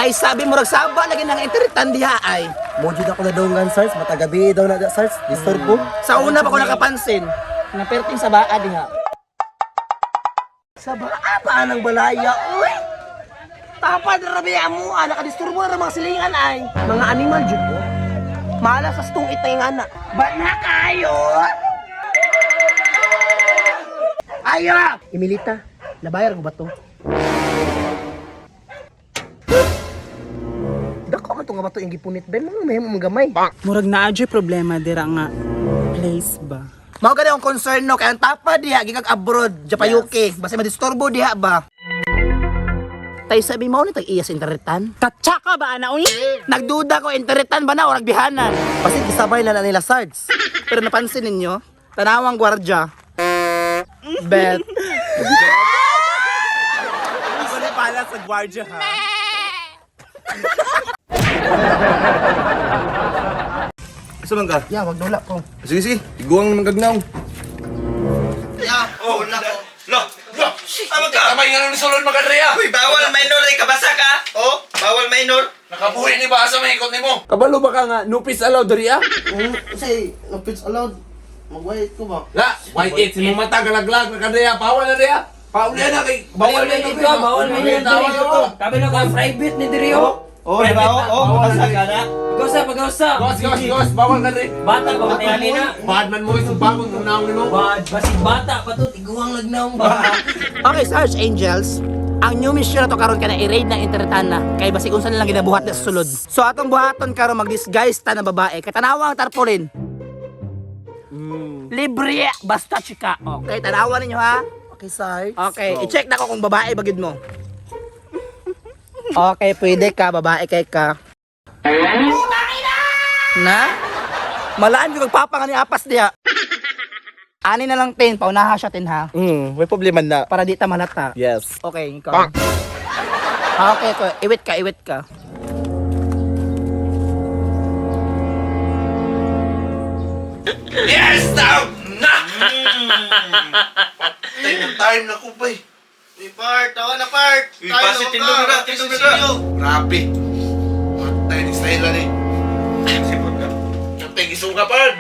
Tay sabi murag saba lagi nang internetan diha ay. Mo jud ako nadunggan, Sarge. Matagabi daw na da, Sarge. Disturbo. Sa una pa ko nakapansin, nga perting sa baa diha. Sa baa pa ang balaya, uy! Tapad na rabi amo, ah, nakadisturbo na mga silingan ay. Mga animal jud ko. Malas sa stong itay nga na. Ba na kayo? Ayo! Emilita, nabayar ko ba to? Dako man to nga ba to yung gipunit ben mga may mga gamay. Murag naa jud problema dira nga place ba. Mao gani ang concern no kay ang tapa diha gikag abroad, Japan UK, basta madisturbo diha ba. Tay sabi mo ni tag iya sa internetan. Tatsaka ba ana uy? Nagduda ko internetan ba na o nagbihanan. Kasi isabay na na nila, Sarge. Pero napansin ninyo, tanawang gwardya. Bet. Wala pala sa gwardiya ha. Asa man ka? Ya, wag dula ko. Sige, sige. Iguang naman kagnaw. Oh, nako. Lo, lo. Tama ka. Kamay nga nung sulod magandrea. Uy, bawal minor ay kabasa ka. Oh, bawal minor. Nakabuhi ni ba sa may ikot nimo? Kabalo ba ka nga no peace allowed diri ah? Kasi, no pitch allowed. Mag-white ko ba? La, white it si mong mata galaglag na kadrea, bawal na drea. Pauli na kay bawal na ito. Bawal na yun diri. Kami na ka private ni diri oh. Oh, di ba? Oh, kabasa ka na. Pagausa, pagausa. Gos, gos, gos, bawal na diri. Bata pa katayali na. Bad man mo isang bagong unawin mo. Bad, basig bata pa to tiguang lagnaong ba. Okay, Sarge Angels. Ang new mission na to karon kana i-raid ng internetan na kay basig unsa nilang ginabuhat na sa sulod. So atong buhaton karon mag-disguise ta na babae. Katanawa ang tarpaulin. Libre basta chika. Okay, tanawa ninyo ha. Okay, Sarge. Okay, i-check na ko kung babae ba gid mo. Okay, pwede ka, babae kay ka. Na? Malaan yung pagpapa nga ni Apas diha. Ani na lang tin, paunaha siya tin ha. May problema na. Para di ta malata. Yes. Okay, ikaw. Ah, okay, ko. Iwit ka, iwit ka. Yes, tao na. Patay na time na ko bay. Uy, part, tawa na part. Uy, pasi, tindog na, tindog na. Grabe. Patay ni style na ni. Sipot ka. Kampay gisuga part.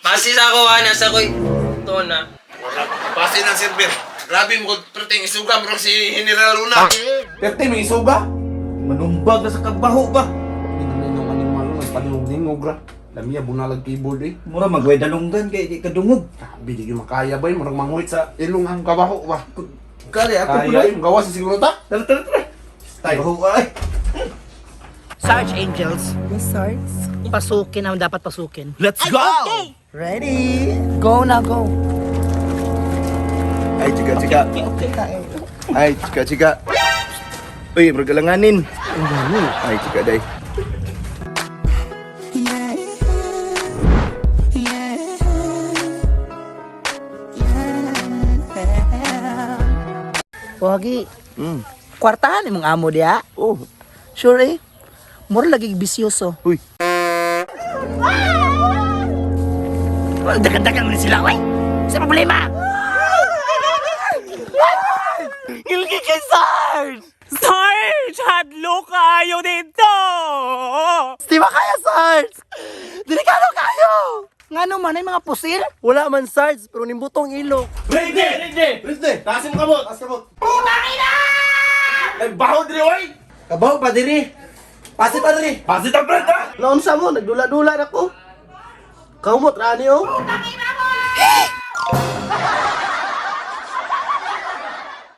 Pasi sa ako ha, nasa ko to na. Wala. Pasi ng server. Grabe mo perting isuga mo si General Luna. Perting may isuga. Manumbag na sa kabaho ba? Hindi naman animal nagpaningog-ningog ra. Lamiya bunalag keyboard eh. Mura magway dalunggan kay di kadungog. Grabe di gyud makaya bay murag manguhit sa ilong ang kabaho ba. Kare ako Kaya yung gawas sa siguro ta. Tara, tara, tara. Tay. Baho ay. Sarge Angels, Yes, Sarge. pasukin ang dapat pasukin. Let's go. Ready? Go na, go. Ay, chika, chika. Ay, chika, chika. Uy, murag alanganin. Ay, chika, day. Wagi. Kwartahan imong amo diha. Oh, Sure eh. Mura lagi bisyoso. Uy. Dagan-dagan man sila, oy. Sa problema. Gilgi kay Sarge! Sarge, hadlo kaayo dito. Di ba kaya, Sarge? Delikado kayo! Ngano man ay mga pusil? Wala man, Sarge, pero nimbutong ilok. Ready! Ready! Ready! Taas mo kamot! Taas kamot! Putang ina! Nagbaho diri oy! Kabaw pa diri. Pasit pa diri. Pasit ang brad ha! Naunsa mo, nagdula-dula na ko. Kaumot, rani oh.